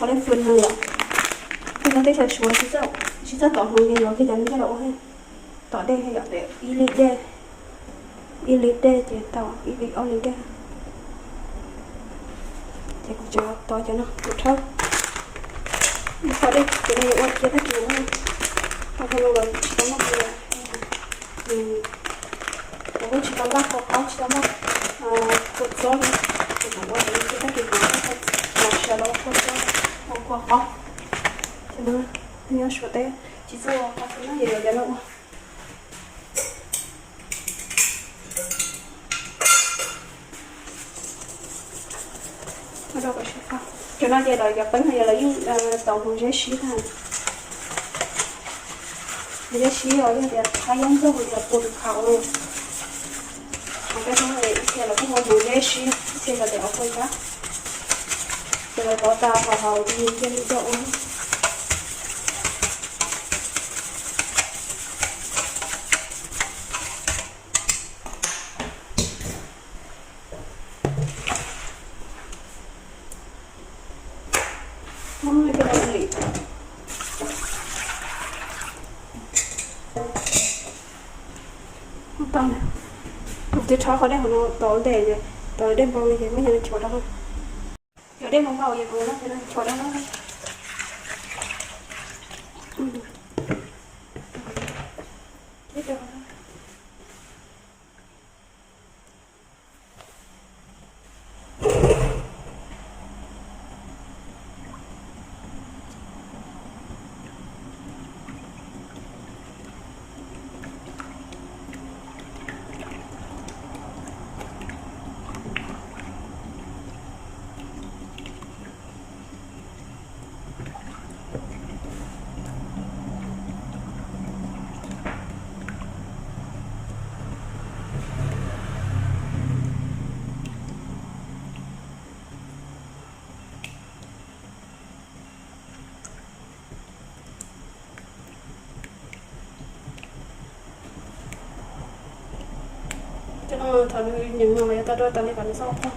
Qhov dej fwm no yom, tej no teb chaws Suav tsis txawj, tsis txawj tom hmoov ces yuav kiag cov no coj los ua. Tom dej yom, ib lib dej, ib lib dej ces tau ib lib ob lib dej. Ces kuv tsuas tos cov no kuv rhawb ib qho dej, cov no yuav ua kiag tag kis na. Tau tau no los tsis tau noj li. Kuv kuj tsis tau npaj kua qaub, tsis tau npaj kua txob li. Ces kuv ua kiag tag kis kuv los sawv los ua kua txob, ua kua qaub. Ces no nyob Suav teb tsis txawj ua kua txob no, ces yuav cov no ua. Cov no ces lawv cov peeb no yog lawv yeej tau hmoov zeb sib tag. Hmoov zeb sib os, yog tias qab yab ntxaug ces lawv pua tus khaus los. Hos peb Hmoob ib txhia lawv kuj ua hmoov zeb sib, ib txhia lawv tias ua kua yab. Ces lawv tov tas haus haus cia li coj ua. Kuv twb rhaub qhov dej hauv no tau ntej, tau dej npau li ces muab cov no chuav rau. Cov dej npau npau ces kuv muab cov no chuav rau. Cov no thaum nws nyeem no mas yuav tau rau tas li kom nws txhob ua pog.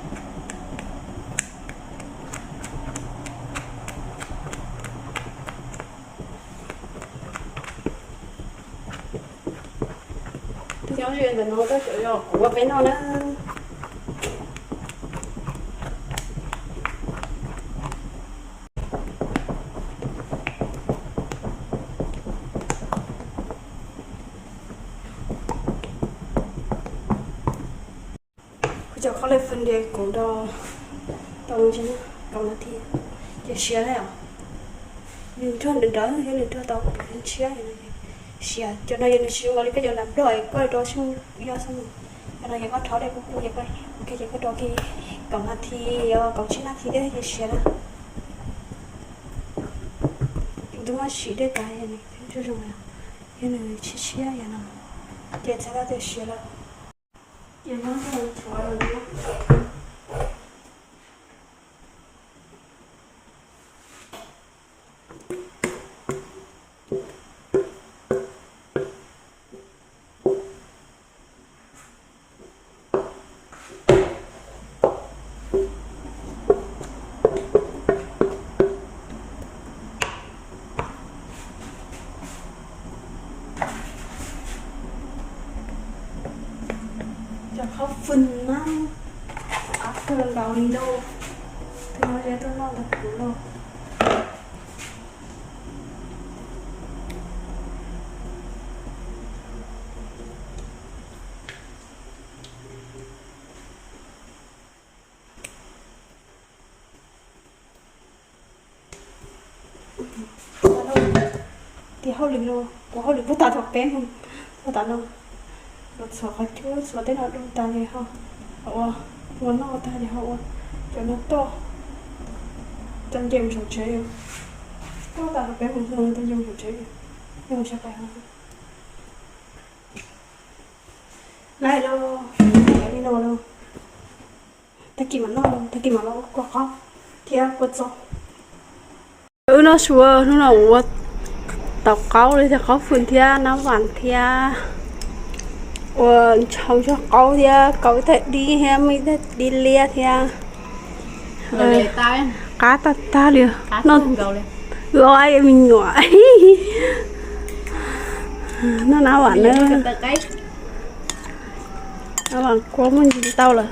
Tus nyob ze ntawm no tab tom yog kuv ua peb noj na. Kuv cov khaub lig fwm ntiav kuv do tau ntsis kaum nas this ces siav lawm os. Nws nrog nws nrawm thiab nws nrog tau ntshiab siav. Cov no yog nws siav nkaus li koj cov nas nplog es koj rau xyoob yoj xwb. Cov no yog koj rhaub dej kuj kuj ces koj, ces koj rau kiag kaum nas this, kaum tsib nas this thiab ces siav na. Kuv twb muab siv dej tas, nws zoo zoo, yog nws tshiab tshiab yog no ces txhais tau tias siav lawm. Ces muab tshuav los. Cov khaub fwm na, av fwm nkaus li lauj. Tus no ces tuaj noj ntawm kuv lauj. Tias hauj lwm no, kuv hauj lwm puag ta tog peb moos, puag ta no, los txhuam qhov cub txhuam tej no du tas ces ho ua, ua noj tag ces ho ua cov no toj, coj nce mus saum tsev. Puag ta tog peb moos, coj nce mus saum tsev, nce mus saum pais. Laij lauj, li no lauj. Tag kis mam noj, tag kis mam los ua kua qaub thiab kua txob. Wb noj su, hnub no ua tau qaub li, cov qaub fwm thiab nab vam thiab ua ntshau ntsuag qaub thiab kaus ib tag dib thiab muaj ib tag dib liab thiab. Qab tag tag li. Noj, me nyuam. Noj nab vam na. Nab vam kuab muaj ntsis ntau lawm.